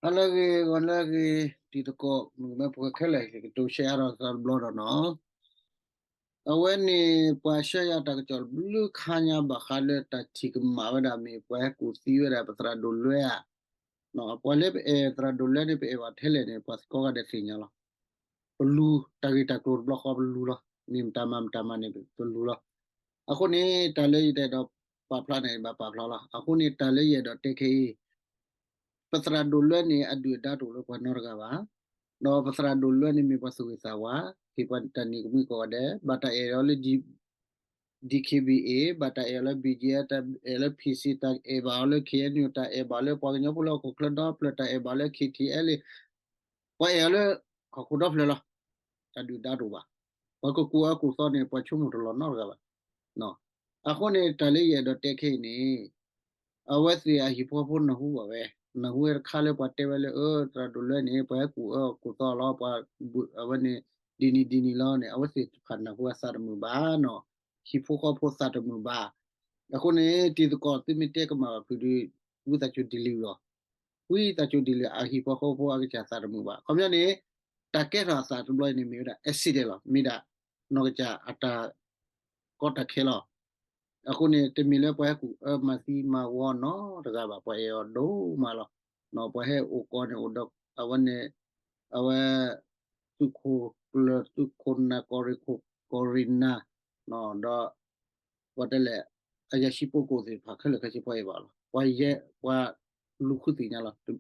ဟါလၢအဂ့ၤ ဂီၤလၢအဂ့ၤ တံၤသကိး မုၣ်ကမဲဖိခဲလၢာ် ယကတိၤရှဲအါထီၣ်သးတဘျီဒီးနီၤ. အဝဲန့ၣ် ပှၤဆှၢယၤတၢ်ကစီၣ်ဘျုးခါညါဘၣ်ဃးလၢတၢ်ထံၣ်ကမၣ်ဝဲဒၣ်မ့ၢ်ပှၤဟဲကူၣ်သံဝဲဒၣ်ပသရၣ်ဒိၣ်လွဲဧါ. ပှၤလၢပအဲၣ်သရၣ်ဒိၣ်လွဲန့ၣ် ပအဲၣ်ဘၣ်ထဲလဲၣ်န့ၣ် ပှၤစ့ၢ်ကီးဂၤဒဲးသ့ၣ်ညါလီၤ. ပလူၤတၢ်ဂ့ၢ်တၢ်ကျိၤတဘျီဃီပလူၤလီၤ. မ့ၢ်မတၤမၤမတၤမၤန့ၣ် ပလူၤလီၤ. အဃိန့ၣ် တၢ်လၢယအဲၣ်ဒိးပာ်ဖျါန့ၣ် ဘၣ်ပာ်ဖျါလီၤ. အဃိန့ၣ် တၢ်လၢယအဲၣ်ဒိးတဲခဲအံၤ ပသရၣ်ဒိၣ်လွဲန့ၣ် အဒုၣ်အဒါတအိၣ်လၢပှၤနီတဂၤဘၣ်. ဒီးပသရၣ်ဒိၣ်လွဲန့ၣ်မ့ၢ်ပှၤသူၣ်ဂ့ၤသးဝါ, ဟ့ၣ်ပှၤတၢ်နံၤကမှံကိးဂၤဒဲး, ဘၣ်တၢ်အဲၣ်အီၤလၢ D K B A, ဘၣ်တၢ်အဲၣ်အီၤလၢ B G F, တၢ်အဲၣ်လၢ P C, တၢ်အဲၣ်ဘၣ်အီၤလၢ K N U, တၢ်အဲၣ်ဘၣ်အီၤလၢပှၤကညီဖိလၢဟီၣ်ခိၣ်ချၢဒီဖျၢၣ်, တၢ်အဲၣ်ဘၣ်အီၤလၢ K T L A, ပှၤအဲၣ်အီၤလၢဟီၣ်ခိၣ်ဒီဖျၢၣ်လီၤ. တၢ်ဒုၣ်ဒါတအိၣ်ဘၣ်. ပှၤကကူၣ်အၢကူၣ်သီန့ၣ် ပှၤဆိကမိၣ်တလီၤနီတဂၤဘၣ်. အဃိန့ၣ် တၢ်လၢယအဲၣ်ဒိးတဲခဲအံၤန့ၣ် အဝဲသ့ၣ်အဟံၣ်ဖိဃီဖိနၢ်ဟူဘၣ်ဝဲ, နၢ်ဟူဝဲတခါလၢပှၤတဲဝဲလၢ အၢ သရၣ်ဒိၣ်လွဲန့ၣ် ပှၤဟဲကူၣ်အၢကူၣ်သီလီၤ, ပှၤအဝဲန့ၣ် ဒ်န့ၣ်ဒ်န့ၣ်လီၤန့ၣ် အဝဲသ့ၣ်တဖၣ်နၢ်ဟူအသးတမုာ်ဘၣ်နီၤ, ဟံၣ်ဖိဃီဖိသးတမုာ်ဘၣ်. အဃိန့ၣ် တံၤသကိးသုမ့ၢ်တဲကမၣ်ဘၣ်ဖုးဒီး ဝံသးစူၤ delete လီၤ. ဝံသးစူၤ delete အဟံၣ်ဖိဃီဖိအကစၢ်သးတမုာ်ဘၣ်. ခီပညီန့ၣ် တၢ်ကဲထီၣ်အသးတဘျီအံၤန့ၣ် မ့ၢ်ဝဲဒၣ် accident လီၤ. မ့ၢ်ဒၣ် နီၢ်ကစၢ်အတၢ်ကီတၢ်ခဲလီၤ. အဃိန့ၣ် တမ့ၢ်လၢပှၤဟဲကူၣ်အၢမၤသံမၤဝီနီတဂၤဘၣ်, ပှၤအဲၣ်အီၤဒိၣ်မးလီၤ. ပှၤဟဲအိၣ်ကီးန့ၣ်အိၣ်ဒီး အဝဲန့ၣ် အဝဲ သုးခိၣ်ကျၢၢ် သုးခိၣ်နၢ် ကီၢ်ရ့ၣ်ခိၣ် ကီၢ်ရ့ၣ်နၢ် ဒီး ပှၤတဲလဲၣ် အရာရှိပုဂ္ဂိုလ်သ့ၣ်တဖၣ်ခဲလၢာ်ခဲဆ့ ပှၤအဲၣ်ဘၣ်လီၤ. ပှၤယဲ ပှၤလူၤဃုသ့ၣ်ညါလီၤ.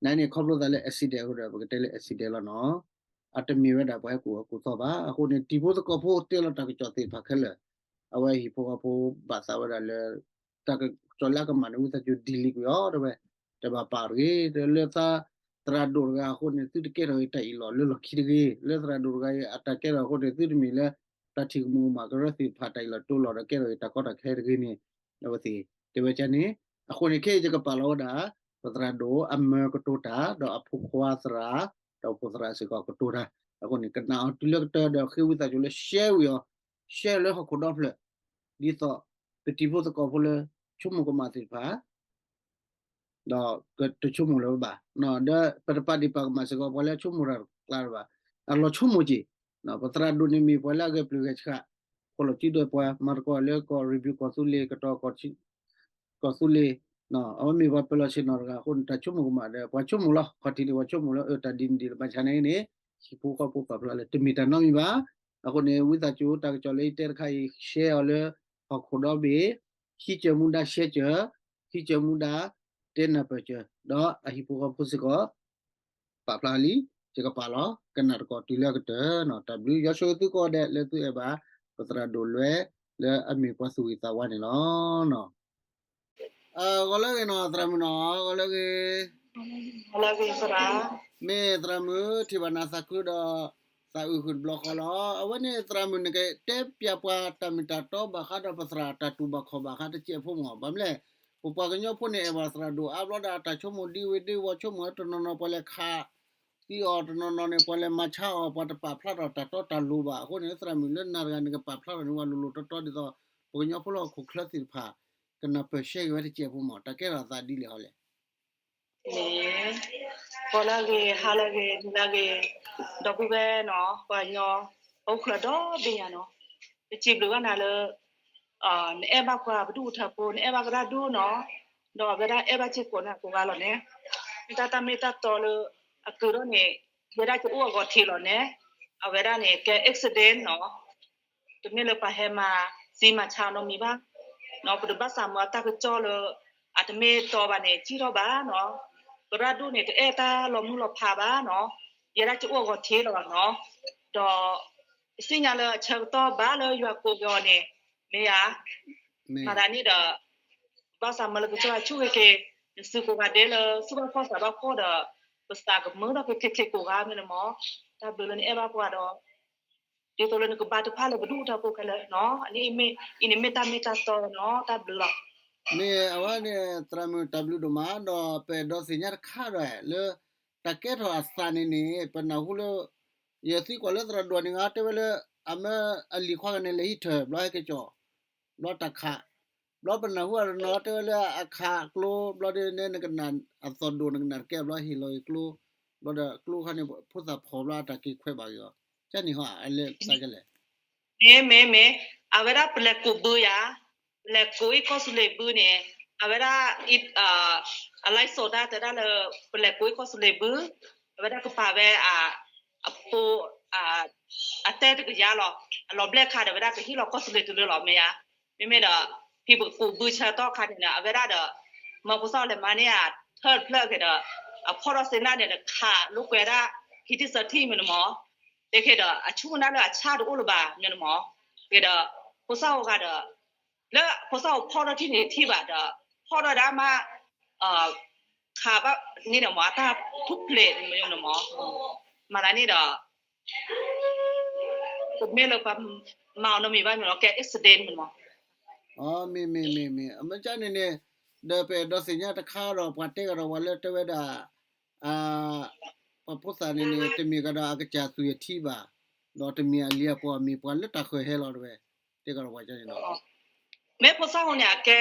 နန့ၣ်ခီဖျိသးလၢ accident အဃိဒီး ပကတဲလၢ accident လီၤနီၤ. အတမ့ၢ်ဝဲဒၣ်ပှၤဟဲကူၣ်အၢကူၣ်သီဘၣ်. အဃိန့ၣ် တံၤဖိသကိးဖိတဲလီၤတၢ်ကစီၣ်သ့ၣ်တဖၣ်ခဲလၢာ် အဝဲဟံၣ်ဖိဃီဖိဘၣ်သးဝဲဒၣ်လၢ တၢ်ကစီၣ်လၢအကမၣ်န့ၣ် ဝံသးစူၤ delete ကွံာ်အီၤ တဲဝဲ, တဘၣ်ပာ်တဂ့ၤ, လၢသရၣ်ဒိၣ်တဂၤအဃိန့ၣ် သုတကဲထီၣ်ဂ့ၤတၢ်အ့ၣ်လိာ်လၢလီၢ်ခံတဂ့ၤ, လၢသရၣ်ဒိၣ်တဂၤအံၤ အတၢ်ကဲထီၣ်အဃိန့ၣ် သုတမ့ၢ်လၢ တၢ်ထံၣ်ကမူၤကမၣ်ကရၢသ့ၣ်တဖၣ် တၢ်အ့ၣ်လိာ်တိလိာ်ဒီးကဲထီၣ်ဂ့ၤတၢ်ကီတၢ်ခဲတဂ့ၤန့ၣ် အဝဲသ့ၣ်တဲဝဲဒ်န့ၣ်. အဃိန့ၣ် ခဲအံၤယကပာ်လီၤဝဲဒၣ် ပသရၣ်ဒိၣ်အမၢကတိၤတၢ် ဒီးအဖိခွါသရၣ် ဒီးဖိသရၣ်စ့ၢ်ကီးကတိၤတၢ်. အဃိန့ၣ် ကနၣ်အီၤတုၤလၢကတၢၢ်ဒီးဃ့ဝံသးစူၤလၢ share ဝံၤအီၤ, share လၢဟီၣ်ခိၣ်ဒီဖျၢၣ်, ဒ်သိး ပတံၤဖိသကိးဖိလၢ ဆိကမိၣ်ကမၣ်သ့ၣ်တဖၣ် ဒီးကတဆိကမိၣ်လၢၤဘၣ်. ဒီးပတပာ်ဒ့ၣ်ပာ်ကမၣ်စ့ၢ်ကီး ပှၤလၢအဆိကမိၣ်တၢ်တကျါလၢၤဘၣ်. အလီၤဆိကမိၣ်က့ၤ, ပသရၣ်ဒိၣ်န့ၣ်မ့ၢ်ပှၤလၢအဂဲၤပျုၢ်ဂဲၤဆှး, ဖီၣ်လီၤစုဒီးပှၤ မၤသကိးလၢကီၢ် review ကီၢ်သူလ့ၤ ကတီၤ ကီၢ်သူလ့ၤ, အဝဲမ့ၢ်ပှၤပၢၤလီၢ်ဆ့ၣ်နီၤတဂၤအဃိန့ၣ် တၢ်ဆိကမိၣ်ကမၣ်ဒီး ပှၤဆိကမိၣ်လီၤ. ခီၣ်ထံးန့ၣ် ပှၤဆိကမိၣ်လၢ အၢ တၢ်ဒ်န့ၣ်ဒ်လၢဘၣ်ဆၣ်န့ၣ်န့ၣ် ဟံၣ်ဖိဃီဖိပာ်ဖျါလၢ တမ့ၢ်တၢ်နီတမံၤဘၣ်. အဃိန့ၣ် ဝံသးစူၤ တၢ်ကစီၣ်လၢယတဲတခါအံၤ share အီၤလၢ ဟီၣ်ခိၣ်ဒီဘ့ၣ်, ဟံးစၢၤမူဒါ share စၢၤ, ဟံးစၢၤမူဒါ တဲနၢ်ပၢၢ်စၢၤ, ဒီးအဟံၣ်ဖိဃီဖိစ့ၢ်ကီး ပာ်ဖျါလံ, ယကပာ်လီၤ, ကနၣ်သကိးတုၤလၢအကတၢၢ်နီၤ. တၢ်ဘျုး ယွၤဆိၣ်ဂ့ၤသုကိးဂၤဒဲးလၢသုအဲၣ်ဘၣ် ပသရၣ်ဒိၣ်လွဲ လၢအမ့ၢ်ပှၤသူၣ်ဂ့ၤသးဝါန့ၣ်လီၤ. ဂီၤလၢအဂ့ၤနီၤ သရၣ်မုၣ်နီၤ, ဂီၤလၢအဂ့ၤ. မ့ၢ်သရၣ်မုၣ် ထံၣ်ဘၣ်နၤသးခုဒီး သးအုးဃုာ်တဘျီဃီလီၤ. အဝဲန့ၣ်သရၣ်မုၣ်န့ၣ် ကတဲပျးပှၤတၢ်မ့ၢ်တၢ်တီဘၣ်ဃးဒီးပသရၣ်တၢ်တူၢ်ဘၣ်ခီၣ်ဘၣ်ဃးတစဲးဖိမ့ၢ် ဘၣ်မနုၤလဲၣ်, ပပှၤကညီဖိန့ၣ် အဲၣ်ဘၣ်သရၣ်ဒိၣ်အါဘျီဒီး အတၢ်ဆိကမိၣ်ဒ်ဝဲဒ်ဝီၤဆိကမိၣ် တနီၤနီၤပှၤလဲၤခးသံအီၤ, တနီၤနီၤန့ၣ် ပှၤလဲၤမၤဆါအီၤ, ပှၤတပာ်ဖျါထီၣ်တၢ်တီတၢ်လိၤဘၣ်. အဃိန့ၣ် သရၣ်မုၣ်လၢနၤတဂၤန့ၣ် ကပာ်ဖျါထီၣ်န့ၣ် ဝဲလိၤလိၤတီတီဒ်သိး ပှၤကညီဖိလၢဟီၣ်ခိၣ်ချၢသ့ၣ်တဖၣ် ကနၢ်ပၢၢ်ရှဲက့ၤဝဲတစဲးဖိမ့ၢ် တၢ်ကဲထီၣ်အသးဒ်လဲၣ်ဟီလဲၣ်. န့ၣ် ဂီၤလၢအဂ့ၤ, ဟါလၢအဂ့ၤ, နံၤလၢအဂ့ၤ, ဒီပုၢ်ဝဲၢ်နီၤ, ပှၤကညီ အိၣ်ချၢဒီဘ့ၣ်ညါနီၤ, ပစံးဘျုးဘၣ်နၤလၢ နအဲၣ်ဘၣ်ပှၤပဒူၣ်ပထၢဖိ, နအဲၣ်ဘၣ်ကရၢဒူၣ်နီၤ, ဒီးအဝဲဒၣ်အဲၣ်ဘၣ်စ့ၢ်ကီးနၤကိးဂၤလီၤန့ၣ်, မ့ၢ်တၢ်တၢ်မ့ၢ်တၢ်တီလၢ အကုၤထီၣ်န့ၣ် ယဲဒၣ်ကအိၣ်အဂီၢ်ထံးလီၤန့ၣ်, အဝဲဒၣ်န့ၣ် ကဲ accident နီၤ, တမ့ၢ်လၢပှၤဟဲမၤသံမၤဆါနီတမံၤဘၣ်, နီၤ ပတဘၣ်သးမုာ်အတၢ်ကစီၣ်လၢ အတမ့ၢ်တီဘၣ်န့ၣ် စံၣ်ထီၣ်ဘၣ်နီၤ, ကရၢဒူၣ်န့ၣ် တအဲၣ်တၢ်လီၤမုၢ်လီၤဖးဘၣ်နီၤ, ယဲဒၣ်ကအိၣ်အဂီၢ်ထံးလီၤနီၤ, ဒီး ပသ့ၣ်ညါလၢအဆၢကတီၢ်ဘၣ်လၢယွၤကိးက့ၤအီၤန့ၣ်, မ့ၢ်ဧါ, မၤသးန့ၣ်ဒီး ဘၣ်သးမုာ်လၢကစၢ်ဆိၣ်ဂ့ၤက့ၤ နစုကိးဂၤဒဲးလၢသူၣ်ဘၣ်ဖှီၣ်သးဘၣ်ဖှီၣ်ဒီး ပသးကမုာ်ထီၣ်က့ၤချ့ချ့ကိးဂၤမ့ၢ်န့ၣ်မ့ၢ်, တၢ်ဘျုးလၢနအဲၣ်ဘၣ်ပှၤဒီး ဒ်သိးလၢနကဘါတဖၣ်လၢပဒူၣ်ပထၢဖိခဲလၢာ်နီၤ, အန့ၣ်အံၤန့ၣ်မ့ၢ်တၢ်မ့ၢ်တၢ်တီနီၤ, တၢ်ဘျုးလီၤ. မ့ၢ်အဝဲန့ၣ် သရၣ်မုၣ်တၢ်ဘျုးဒိၣ်မး ဒီးပအဲၣ်ဒိးသ့ၣ်ညါတခါဒီး လၢတၢ်ကဲထီၣ်အသးန့ၣ်န့ၣ် ပနၢ်ဟူလၢ ယသံကွၢ်လၢသရၣ်ဒိၣ်န့ၣ် တဲဝဲလၢ အမၢအလံၤခွါဂၤန့ၣ် လဲၤဟံးထၢၣ် ဘျီဟဲက့ၤကီၢ် ဘျီတၢ်ခး ဘျီပနၢ်ဟူအနီၢ်တဲဝဲလၢအခးကျိ ဘျီဒီးနဲနကနၣ်အသီၣ်ဒိၣ် နကနၣ်တကဲဘျီဟ့ၣ်လီၤဂ့ၤကျိ ဘျီဒီးကျိခါန့ၣ် ဖိသၣ်ဖီၣ်ဘျီအတၢ်က့ၤခွဲးဘၣ်ဂ့ၤအီၤ ကန့ၣ်ဟီ အလဲၤသးကလဲၣ် မ့ၢ် မ့ၢ် မ့ၢ် အဝဲဒၣ်ပလဲၤကူးဘုယၤ, ပလဲၤကူးအံၤကီၢ်သူလ့ၤဘုန့ၣ် အဝဲဒၣ် အ အ live show တၢ်တဲဒၣ်လၢ ပလဲၤကူးအံၤကီၢ်သူလ့ၤဘု, အဝဲဒၣ်ကပာ်ဝဲ အ အဖိ အ အတဲတကယၤလီၤ. အလီၤဘျဲၣ်ခါဒီး အဝဲဒၣ်ကဟ့ၣ်လီၤကီၢ်သူလ့ၤတုၤလၢလီၤ မ့ၢ်ဧါ. မ့မ့ၢ်ဒီး ဖံပကူးဘုဆၢကတီၢ်ခါန့ၣ်ဒီး အဝဲဒၣ်ဒီး မၢဖိသၣ်အိၣ်လဲၤမၤန့ၢ်အထၢၣ်တဖျၢၣ်က့ၤဒီး အဖီၣ်ထီၣ်စ့နၢ်န့ၣ်ဒီး ခးလိာ်ကွဲဒၣ် ခံထံၣ်သၢထံၣ်မ့ၢ်န့ၣ်မး, တက့ၢ်ဒီး အဆူၣ်နၢ်လၢအဆၣ်တအိၣ်လၢၤဘၣ်မ့ၢ်န့ၣ်မး, က့ၤဒီး ဖိသၣ်အိၣ်ဂၤဒီး လၢဖိသၣ်အိၣ်ဖီၣ်ထီၣ်ထံၣ်န့ၣ်ထံၣ်ဘၣ်ဒီး ဖီၣ်ထီၣ်ဒၣ်မး ခးဘၣ်န့ၣ်ဒီးမး အတၢ်ထူၣ်ဖျဲးမ့ၢ်န့ၣ်မး, မၤသးန့ၣ်ဒီး တမ့ၢ်လၢပှၤမၤအီၤနီတမံၤဘၣ်မ့ၢ်လီၤ ကဲ accident မ့ၢ်န့ၣ်မး. အ မ့ၢ် မ့ၢ် မ့ၢ် မ့ၢ် အမ့ၢ်ကန့ၣ်န့ၣ် ဒီးပအဲၣ်ဒိးသ့ၣ်ညါတခါဒီး ပှၤတဲကဒီးပှၤလၢတဲဝဲဒၣ် အ ပှၤဖိသၣ်န့ၣ်န့ၣ် တမ့ၢ်ကဒီးအကစၢ်သူၣ်ယထံဘၣ်, ဒီးတမ့ၢ်အလံၤအပှၤ မ့ၢ်ပှၤလၢတၢ်ဃၢၤဟဲလီၤတဲဝဲ, တဲကဒီးပှၤကန့ၣ်လီၤ. မ့ၢ်ဖိသၣ်အိၣ်န့ၣ် အကဲ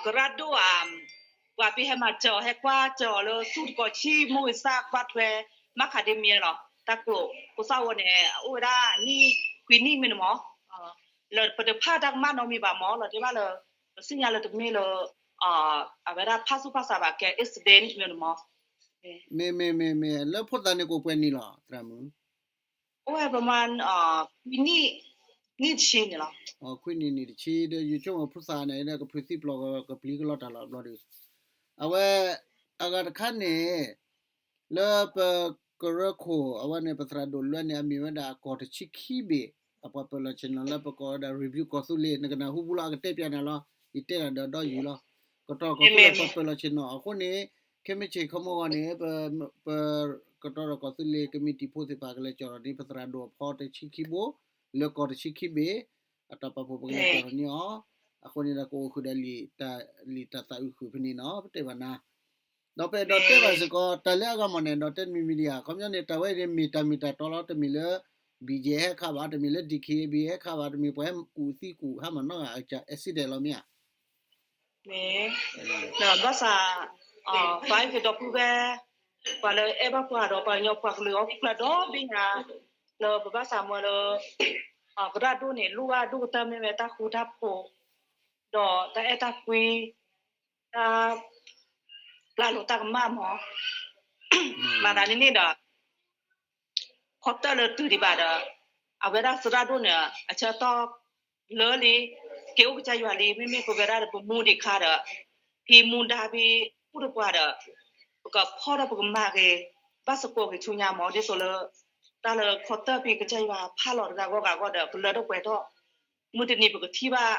ကရၢဒိၣ်ဧါ, ပှၤဖဲဟဲမၤစၢၤအီၤ ဟဲကွၢ်စၢၤအီၤလၢဆူၣ်တကီၢ်ဆံ မိၢ်ဂ့ၤသၣ်ကွၢ်ထွဲ မၤခးဒ့မ့ၢ်လီၤ. တၢ်ကျိၤဖိသၣ်အိၣ်န့ၣ် အအိၣ်ဝဲဒၣ်နံၣ်ခွံနံၣ်မ့ၢ်န့ၣ်မး, လၢပတဖၣ်တၢ်ကမၣ်နီတမံၤဘၣ်မး လီၤတဲဘၣ်လၢ ပသ့ၣ်ညါလၢတမ့ၢ်လၢ အဝဲဒၣ်ဖၣ်ဆူၣ်ဖၣ်စးဘၣ် ကဲ accident မ့ၢ်န့ၣ်မး. မ့ၢ် မ့ၢ် မ့ၢ် မ့ၢ် လၢဖိသၣ်န့ၣ်ကအိၣ်ပှဲၤနံၣ်လီၤ သရၣ်မုၣ်. အိၣ်ဝဲ ပမၤ ခွံနံၣ် နံၣ်တဆံန့ၣ်လီၤ. ခွံနံၣ်နံၣ်တဆံ ဒီးယဆိကမိၣ်ဖိသၣ်န့ၣ် ကဖုးသံပျီၢ် ကပျံၤကလီတၢ်လီၤဘျီဒီး အဝဲ အဂၤတခါန့ၣ် လၢပကရၢခိၣ် အဝဲန့ၣ် ပသရၣ်ဒိၣ်လွဲန့ၣ် အမ့ၢ်ဝဲဒၣ်အကီၢ်တဆံခံဘ့ၣ် အပှၤပၢၤလီၢ်ဆ့ၣ်နီၤလၢပကိးဝဲဒၣ် review ကီၢ်သူလ့ၤ နကနၢ်ဟူဘူးလီၤ အကတဲပျးနၤလီၤ ယတဲဒၣ်ဒီးဒီးယံၤလီၤ. ကတီၢ်ကီၢ်သူလ့ၤပပၢၤလီၢ်ဆ့ၣ်နီၤအဃိန့ၣ် ခဲမုၢ်ဆ့ၣ်ခီမီဂီၢ်န့ၣ် ပ ပ ကတီၢ်ဒီးကီၢ်သူလ့ၤ ကမံးတံာ်ဖိသ့ၣ်တဖၣ် ကလဲၤကၠီၣ်ထီၣ်န့ၢ် ပသရၣ်ဒိၣ်အဖီတဆံခံဘိ လၢကီၢ်တဆံခံဘ့ၣ် အတၢ်ပာ်ဖှိၣ် ပကလဲၤကၠီၣ်ထီၣ်န့ၢ်အီၤ, အဃိန့ၣ်ဒီးကအိၣ်ဃုာ်ဒီး လံာ်တၢ်သးအုးဃုာ်ဖဲန့ၣ်နီၤ ပတဲဘၣ်နၤ ဒီးပအဲၣ်ဒိးတဲဘၣ်စ့ၢ်ကီး တၢ်လၢအဂၤမ့ၢ်န့ၣ် ဒီးတဲတမံၤမံၤဒံးဧါ ခီပညီန့ၣ် တၢ်ဝဲအံၤန့ၣ် မ့ၢ်တၢ်မ့ၢ်တၢ်တီလီၤ တမ့ၢ်လၢ ဘံၣ်ကၠဲၣ် ဟဲခးဘၣ် တမ့ၢ်လၢ ဒံၣ်ခ့ဘံၣ် ဟဲခးဘၣ် တမ့ၢ်ပှၤဟဲကူၣ်သံကူၣ်ဟါမၢ်နီတဂၤ အကစၢ် accident လီၤမ့ၢ်ဧါ. မ့ၢ် ဘၣ်ဆၣ် ပှၤအဲၣ်ကဒီပုၢ်ဝဲၢ် ပှၤလၢအဲၣ်ဘၣ်ပှၤဒီးပှၤကညီပှၤကလုာ်အီၣ်ကူၣ်ဖျါဒီဘ့ၣ်ညါ လၢပဘၣ်ဆၣ်မၢလၢ ကရၢဒိၣ်န့ၣ် လိၣ်ဘၣ်ဒိၣ်ကတၢၢ်မ့ၢ်ဝဲတၢ်ဃူတၢ်ဖိး ဒီးတၢ်အဲၣ်တၢ်ကွံ တၢ် ပျၢ်လိာ်တၢ်ကမၣ်မး မၤသးဒ်န့ၣ်ဒီး ခီတၢၣ်လၢတုၤဒံးဘၣ်ဒီး အဝဲဒၣ်သရၣ်ဒိၣ်န့ၣ် အဆၢကတီၢ်လၢလံ က့ၤအိၣ်ကစၢ်ယွၤလံ မ့မ့ၢ်ပဝဲဒၣ်ဒီးပမူဒံးခါဒီး ဖံမူဒါဖံ အိၣ်ဒီးပှၤဒီး ပကဖီၣ်ထီၣ်ပကမၤက့ၤ ဘၣ်သကိးက့ၤဆူညါမး ဒ်သိးလၢ တၢ်လၢခီတၢၣ်ဖံကစၢ်ယွၤဖးလီၤတဂၤဂီၢ်ဂၤဂီၢ်ဒီး ကလၢထီၣ်ပှဲၤထီၣ် မုၢ်တနံၤပကထံၣ်ဘၣ် သရၣ်ဒိၣ်အတၢ်မုၢ်လၢ်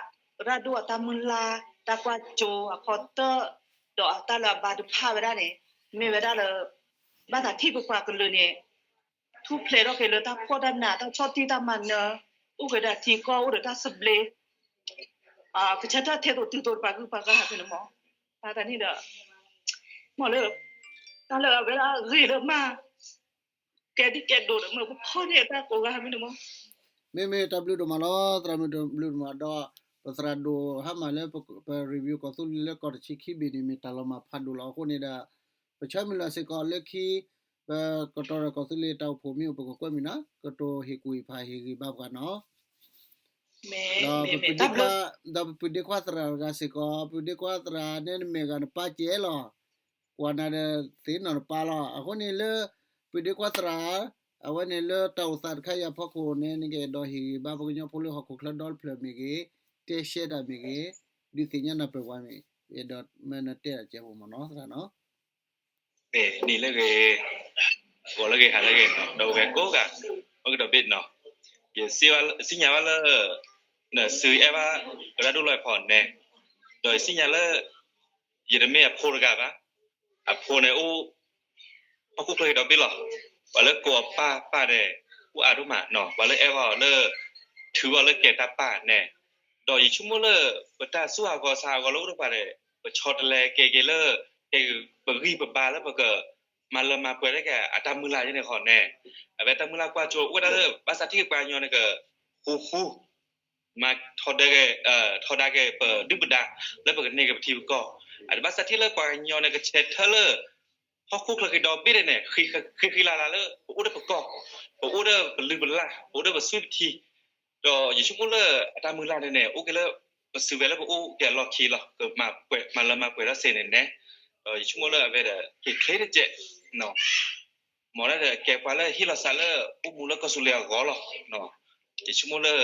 တၢ်ကွၢ်စိအခီတၢၣ် ဒီးအတၢ်လၢအဘါထုကဖၣ်ဝဲဒၣ်န့ၣ် မ့ၢ်ဝဲဒၣ်လၢ ဘၣ်သးထံၣ်ပပှၤကလုာ်န့ၣ် ထူၣ်ဖျဲးထီၣ်က့ၤလၢတၢ်ဖှီၣ်တၢ်နး တၢ်ဆီၣ်တံၢ်တၢ်မၤနၢၤ အိၣ်က့ၤဒီးထံကီၢ်အိၣ်ဒီးတၢ်သဘျ့ ကဆၢထၢၣ်ထဲသိးတုၤသိးပှၤဂုၤပှၤဂၤဖဲန့ၣ်မး မၤသးန့ၣ်ဒီး မ့ၢ်လၢ တၢ်လၢအဝဲဒၣ်ဂ့ၤလၢမး ကဲဒ်ကဲဒိးဒီး မ့ၢ်ပဖီၣ်န့ၢ်အတၢ်ကိးဂၤမ့ၢ်န့ၣ်မး မ့မ့ၢ်တၢ်ဘျုးဒိၣ်မးလီၤ သရၣ်မုၣ်တၢ်ဘျုးဒိၣ်မးဒီး ပသရၣ်ဒိၣ်ဟါမၢ်လၢပ review ကီၢ်သူလ့ၤလၢကီၢ်တဆံခံဘ့ၣ်န့ၣ် မ့ၢ်တၢ်လီၤမၢ်ဖးဒိၣ်လီၤအဃိန့ၣ်ဒီး ပဆၢမုၢ်လၢ်စ့ၢ်ကီးလၢခံ ပကတီၢ်ဒီးကီၢ်သူလ့ၤတၢ်အိၣ်ဖှိၣ်မ့ၢ်အိၣ်ပကကွဲမုာ်နီၤ ကတိၤဟ့ၣ်ကူၣ်ဟ့ၣ်ဖးဟ့ၣ်ဂံၢ်ဘါပှၤနီၤ ဒီးပပဒ့ခွါ ဒီးပပဒ့ခွါသရၣ်တဂၤစ့ၢ်ကီး ပဒ့ခွါသရၣ်န့ၣ်နမဲာ်ဂၤနပၢ်ကဲလီၤ ကွၢ်နၤဒီးသ့ၣ်နီၣ်နပၢ်လီၤ အဃိန့ၣ်လၢ ပဒ့ခွါသရၣ် အဝဲန့ၣ်လၢတၢ်အိၣ်သးတခါအံၤအဖီခိၣ်န့ၣ် နကအဲၣ်ဒိးဟ့ၣ်ဂံၢ်ဘါပှၤကညီဖိလၢဟီၣ်ခိၣ်ချၢဒီတဖျၢၣ်မ့ၢ်ဂ့ၤ တဲရှဲတၢ်မ့ၢ်ဂ့ၤ ဒုးသ့ၣ်ညါနၢ်ပၢၢ်ပှၤမ့ၢ် အဲၣ်ဒိးမၢနတဲတၢ်ကဲဖိမ့ၢ်နီၤသရၣ်နီၤ မ့ၢ်နံၤလၢဂ့ၤ ဂီၤလၢဂ့ၤ ဟါလၢဂ့ၤ ဒီပုၢ်ဝဲၢ်ကိးဂၤ အိၣ်ကဒီးဘ့ၣ်နီၤ ယသ့ၣ်ညါဘၣ်လၢ နစုအဲၣ်ဘၣ်ကရၢဒိၣ်လီၤအဖီန့ၣ် ဒီးယသ့ၣ်ညါလၢ ယတမ့ၢ်အဖိတဂၤဘၣ် အဖိန့ၣ်အိၣ် ဟီၣ်ခိၣ်ချၢကဒီးဘ့ၣ်လီၤ ပှၤလၢကိးအပၢ်ပၢ်န့ၣ် အိၣ်အါဒိၣ်မးနီၤ ပှၤလၢအဲၣ်ဘၣ်အီၤလၢ ထုးဘၣ်အီၤလၢကဲတၢ်ပၢ်န့ၣ် ဒီးယဆိကမိၣ်လၢ ပတၢ်စူၢ်အဂီၤစၢ်အဂီၤလၢအိၣ်တပှၤန့ၣ် ပဆီတလဲကဲက့ၤလၢ ကဲပဂံၢ်ပဘါလၢပက မၤလၢမၤပှဲၤလၢကဲအတၢ်မုၢ်လၢ်ယဲန့ၣ်ဃီန့ၣ် အဝဲတၢ်မုၢ်လၢ်ကွၢ်စိအိၣ်ဝဲဒၣ်လၢ ဘၣ်သးထံၣ်ပှၤကညီန့ၣ်က ဃူဃူ မၤထီဒါက့ၤ ထီဒါက့ၤပဒုၣ်ပဒါ လၢပကန့ၢ်က့ၤပထံပကီၢ်, အဘၣ်ဆၣ်ထံၣ်လၢပှၤကညီန့ၣ် ကဆဲးထၢလၢ ဟီၣ်ခိၣ်ချၢဃံဒီဘ့ၣ်ဒဲးန့ၣ် ဃံဃံလၤလၤလၢ ပအိၣ်ဒီးပကီၢ်, ပအိၣ်ဒီးပလုၢ်ပလၢ်, ပအိၣ်ဒီးပသွံၣ်ပထံ, ဒီးယဆိကမိၣ်လၢအတၢ်မုၢ်လၢ်န့ၣ်န့ၣ် အိၣ်က့ၤလၢ ပစုဝဲလၢပအိၣ်က့ၤအလီၢ်ခံလီၤ, ကမၤလၢမၤပှဲၤထီၣ်စ့န့ၣ်န့ၣ်, ဒီးယဆိကမိၣ်လၢအဝဲဒီး က့ၤချ့တကဲး မ့ၢ်ဒၣ်ဒီးကဲပှၤလၢဟ့ၣ်လီၤသးလၢအိၣ်မူလၢကီၢ်သူလ့ၤအဂီၢ်လီၤ. ယဆိကမိၣ်လၢ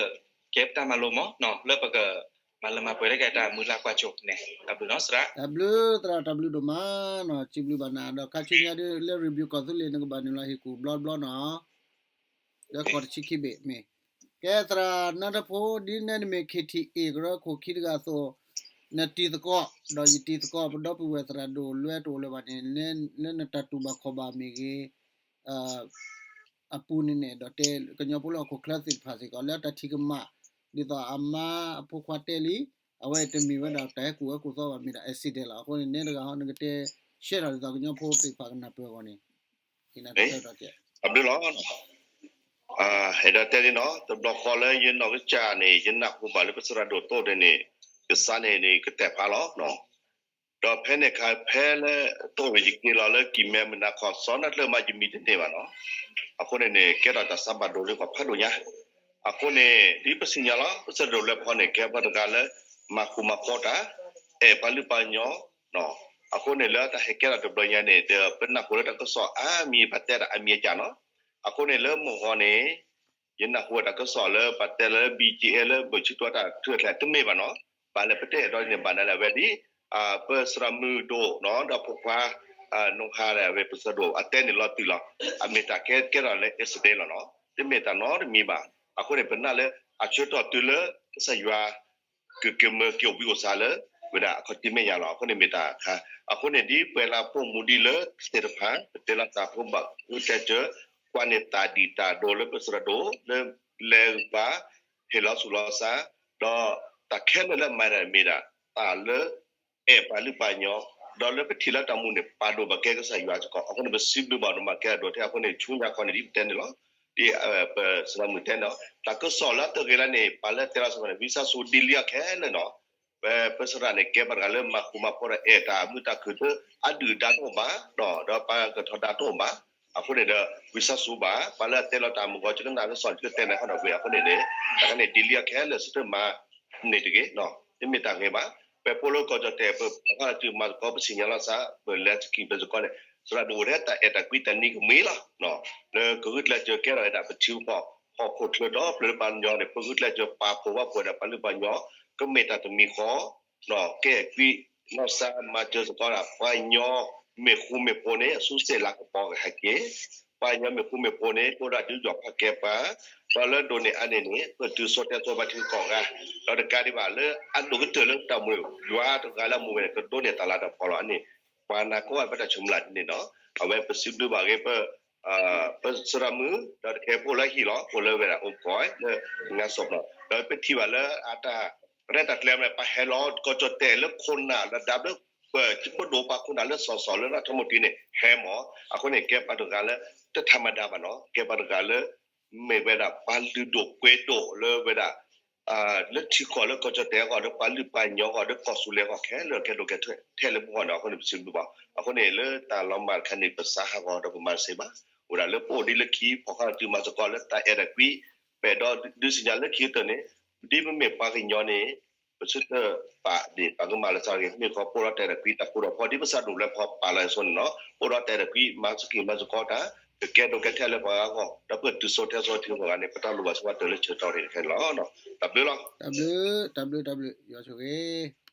ကဲပတၢ်မၤလိမး လၢပကမၤလၢမၤပှဲၤတၢ်ကဲတၢ်မုၢ်လၢ်ကွၢ်စိန့ၣ် တၢ်ဘျုးနီၤသရၣ်. တၢ်ဘျုးသရၣ် တၢ်ဘျုးဒိၣ်မးနီၤ, စံးဘျုးဘၣ်နၤ ဒီးခါဆူညါဒ်လၢ Radio ကီၢ်သူလ့ၤ နကဘၣ်နုာ်လီၤဟ့ၣ်ကူၣ်ဘျီတဘျီနီၤ လၢကီၢ်တဆံခံဘ့ၣ်မ့ၢ်, ကဲသရၣ်နၢ်တဖိ ဒ်နဲနမ့ၢ် KTA ကရၢခိၣ်ခံတဂၤအသိး, နတံၤသကိး ဒီးယတံၤသကိး ပဒီပုၢ်ဝဲၢ်သရၣ်ဒိၣ်လွဲတအိၣ်လၢၤဘၣ်န့ၣ် လၢနတၢ်တူၢ်ဘၣ်ခီၣ်ဘၣ်မ့ၢ်ဂ့ၤ အပူၤန့ၣ်န့ၣ် ဒီးတဲကညီဖိလၢဟီၣ်ခိၣ်ချၢသ့ၣ်တဖၣ်စ့ၢ်ကီး လၢတၢ်ထံၣ်ကမၣ် ဒ်သိးအမါအဖိခွါတဲလံ, အဝဲတမ့ၢ်ဝဲဒၣ်တၢ်ဟဲကူၣ်ဟဲကူၣ်သီဘၣ် မ့ၢ်ဒၣ် accident လီၤ. အဃိန့ၣ် နဲတဂၤဟီ နကတဲ share ထီၣ်ဒ်သိးကညီဖိသ့ၣ်တဖၣ်ကနၢ်ပၢၢ်အဂီၢ်န့ၣ် တၢ်ဘျုးလီၤ. အဲၣ်ဒိးတဲလံနီၤ တဘျီဃီလၢယနီၢ်ကစၢ်န့ၣ် ယနၢ်ဟူဘၣ်လၢပသရၣ်ဒိၣ်သိၣ်ဒဲးန့ၣ် ကစၢ်န့ၣ်န့ၣ် ကတဲာ်ဖးလီၤ. ဒီးဖဲန့ၣ်အခါ ဖဲလၢသိၣ်န့ၣ် ယက့ၤလီၤလၢကံၢ်မဲမုၢ်နၤခီ စီၤနၢ်ကျၢၢ်မး ယမံတန့ၢ်ဘၣ်နီၤ. အဃိန့ၣ်န့ၣ် ကဲထီၣ်တၢ်သးဘၣ်ဒိလၢပှၤဖးဒိၣ်ညါ. အဃိန့ၣ် ဒ်ပသ့ၣ်ညါလီၤ ပသရၣ်ဒိၣ်လွဲဖီန့ၣ် ကဲပှၤတဂၤလၢ မၤဃူမၤဖိးတၢ်, အဲၣ်ပှၤလုၢ်ပှၤကညီ အဃိန့ၣ် လၢတၢ်ဟဲကဲထီၣ်တဘျီညါန့ၣ် ဒီးပနၢ်ဟူလၢတၢ်ကစီၣ်အါမံၤ ပှၤတဲတၢ်အါမံၤအကၢ်နီၤ. အဃိန့ၣ် လၢမုၢ်ဂီၤန့ၣ် ယနၢ်ဟူတၢ်ကစီၣ်လၢပှၤတဲလၢ ဘံၣ်ကၠံၣ်အဲၣ် လၢဘၢၣ်ဆံတွၢ်တၢ်ထုးအချဲ တမ့ၢ်ဘၣ်နီၤ. ဘၣ်လဲၣ်ပတဲအဲၣ်ဒိးန့ၣ် ဘၣ်နၤလၢအဝဲဒ် ပသရၣ်မုၣ်ဒိၣ်နီၤ ဒီးဖိခွါ နီၢ်ဟါဒီး အဝဲပသရၣ်ဒိၣ် အတဲန့ၣ်လီၤတုၤလီၤ. အမ့ၢ်တၢ်ကဲကဲထီၣ်လၢ accident လီၤနီၤ. တမ့ၢ်တၢ်နီတမံၤဘၣ်. အဃိန့ၣ် ပနာ်လၢ အဆၢကတီၢ်တုၤလၢ ကစၢ်ယွၤ ကကမၢက့ၤအိၣ်ဘှံးအိၣ်သါလၢ ဝဲဒၣ်အခီၣ်ထံးမဲာ်ညါလီၤ. အဃိန့ၣ်မ့ၢ်တၢ်ခါ အဃိန့ၣ် ဒ်ပှၤလၢပိာ်မူဒ်လၢသ့ၣ်တဖၣ် ပတဲလီၤသးဖိဘၣ် ဂုာ်ကျဲးစၢး ကွၢ်န့ၢ်တၢ်ဒ်တၢ်ဒိလၢပသရၣ်ဒိၣ် လၢလဲၤဂုာ်ပာ် ဟ့ၣ်လီၤသူၣ်လီၤသး ဒီးတၢ်ခဲလၢာ်လၢမၤဒၣ်မ့ၢ်ဒၣ် တၢ်လၢ အဲၣ်ပှၤလုၢ်ပှၤကညီ ဒီးလၢပထံၣ်လၢတၢ်မူန့ၣ် ပာ်ဒိၣ်ဘၣ်ကဲကစၢ်ယွၤစ့ၢ်ကီး. အဃိန့ၣ် ပစံးဘျုးဘၣ်ဒိၣ်မးကဲထီၣ်ဒိၣ်ထဲ အဃိန့ၣ် ဆူညါခီန့ၣ် ဒ်ပတဲန့ၣ်လီၤ. ဒ်ပသရၣ်မုၣ်တဲန့ၣ်လီၤ တၢ်ကစီၣ်လၢအတဂ့ၤလၢန့ၣ် ပှၤလၢတဲလီၤသးန့ၣ် ဝံသးစူၤဒ်လံအခဲလၢာ်နီၤ. ပ ပသရၣ်န့ၣ် ကဲပှၤတဂၤလၢမၤဃူမၤဖိးဒီးအဲၣ်တၢ်မုာ်တၢ်ခုၣ် တအါဒုၣ်ဒါတအိၣ်ဘၣ် ဒီးပှၤကထီဒါတအိၣ်ဘၣ်. အဃိန့ၣ်ဒီး ဝံသးစူၤဘၣ် ပှၤလၢအတဲလီၤတၢ်မုၢ်ဂီၤ ယကနၣ်ကစီၣ် ယကတဲနၤခီဒီးဝဲ အဃိန့ၣ်န့ၣ် တၢ်ခါန့ၣ် ဒ်လံအခဲလၢာ် စတၢၢ်မၤန့ၣ်တဂ့ၤ တမ့ၢ်တၢ်ဂ့ၤဘၣ်. ပှၤပိာ်လၢကီၢ်ကၠီၣ်တဲာ် ပဖီၣ်ဃာ်လၢတုၤမၤသကိး ပသ့ၣ်ညါလီၤသး ပလဲၤသကံၢ်ပလဲၤသကိးန့ၣ် သရၣ်ဒိၣ်အိၣ်ထဲတၢ်အဲၣ်တၢ်ကွံတၢ်နံၤကမှံလီၤ. လၢကဂုာ်ကျဲးစၢးကဲထီၣ်ဝဲဒၣ်ပထံပကီၢ် ဟီၣ်ခိၣ်ချၢဒီဖျၢၣ်လၢပှၤကညီန့ၣ် ပဂုာ်ကျဲးစၢးပာ်ဖှိၣ်ဘၣ်ဖှိၣ်ဝဲဒၣ်ပှၤလုၢ်ပှၤကညီ ကမ့ၢ်တၢ်တမံၤဃီ ကဲကွံာ်နီၢ်သးမၤစၢၤစ့ၢ်ကီးဒၣ် ပှၤကညီမ့ၢ်ဃူမ့ၢ်ဖိးန့ၣ် အစုစ့ၢ်လၤကပီၤကဟဲက့ၤ ပှၤကညီမ့ၢ်ဃူမ့ၢ်ဖိးန့ၣ် ကအိၣ်ဒၣ်ဒုးယီၣ်ဖးကဲပှၤ ဒီးလၢဒိးန့ၢ်အါန့ၢ်န့ၣ် ပတုၤစိတၢ်စိဘၣ်ထံကီၢ်ဂၤ ဒီးတကးဒံးဘၣ်လၢအဒိၣ်ကတၢၢ်လၢတၢ်မူန့ၣ် ယွၤတဂၤလၢအမူဝဲန့ၣ် ကဒိးန့ၢ်တၢ်လၤတၢ်ကပီၤလီၤ. အန့ၣ် ပှၤနာ်ကီၢ်ဘၣ်တၢ်ဆၢမုၢ်လၢ်ဒ်န့ၣ်နီၤ အဝဲပစံးဘျုးဘၣ်ဂ့ၤ ပ ပသရၣ်မုၣ် ဒီးတကဲဖိလၢဟံၣ်လီၤ ဖိလၢဝဲဒၣ်အိၣ်ကီၢ်လၢ ငါစီၣ်ပျီ ဒီးပထံၣ်ဘၣ်လၢအတၢ်ရဲၣ်တၢ်ကျဲၤမး ပဟဲလီၤကီၢ်ကၠီၣ်တဲာ်လၢခိၣ်နၢ်လၢဒၣ်ဘျၢ ပပဒိၣ်ပှၤခိၣ်နၢ်လၢစီၤစီၤလၢနီၢ်ထီမူတံန့ၣ် ဟဲမး အဃိန့ၣ် ကဲပှၤတဂၤလၢ တထးမၤဒါဘၣ်နီၤ ကဲပှၤတဂၤလၢ မ့ၢ်ဝဲဒၣ်ပှၤလုၢ်ဒိၣ်ပှ့ၤဒိၣ်လၢဝဲဒၣ် လၢထံကီၢ်လၢကီၢ်ကၠီၣ်တဲာ်အဂီၢ် လၢပှၤလုၢ်ပှၤကညီအဂီၢ် လၢကီၢ်သူလ့ၤအဂီၢ်ခဲလၢာ် ကဲဒိၣ်ကဲထဲလဲၣ်မုၢ်ဂီၢ်န့ၣ် အဃိန့ၣ် ပစံးဘျုးဘၣ် အဃိန့ၣ် လၢတၢ်လီၤမၢ်တခါန့ၣ် ပသးဟးဂီၤဒီးပမၤတသ့ဘၣ် အိၣ်ဒၣ်လၢပအိၣ်ဒ်လၢခံ ဖီၣ်ဃာ်တုၤမၤသကိးလၢတၢ်အဲၣ်တၢ်ကွံ ပအဲၣ်ဒိးဒုးသ့ၣ်ညါလၢခံကတၢၢ်န့ၣ် ဒ်ပမ့ၢ်ပှၤကညီန့ၣ် ပဆၢထၢၣ်ပာ်ဒ့ၣ်ပာ်ကမၣ်လၢသးဂ့ၤ မ့ၢ်ခီ ပအိၣ်ဒီးတၢ်အဲၣ်တၢ်ကွံ တၢ်ဃူတၢ်ဖိး ဒ်ပသရၣ်ဒိၣ်လွဲဖီပာ်လီၤအသိးန့ၣ်နီၤ ပအိၣ်ဒီးတၢ်အဲၣ်တၢ်ကွံ မၤသကံၢ်မၤသကိးတၢ် ကကဲဒိၣ်ကဲထဲလဲၣ်ပှၤဂၤအဂီၢ် ဒီးပတုၤစိထဲစိထံဂီၢ်ဂၤန့ၣ် ပတၢ်လိၣ်ဘၣ်ဆိပာ်တၢၢ်လၢဆၢကတီၢ်န့ၣ်တခါန့ၣ်လီၤ. တၢ်ဘျုးလီၤ. တၢ်ဘျုး တၢ်ဘျုး တၢ်ဘျုး ယွၤဆိၣ်ဂ့ၤ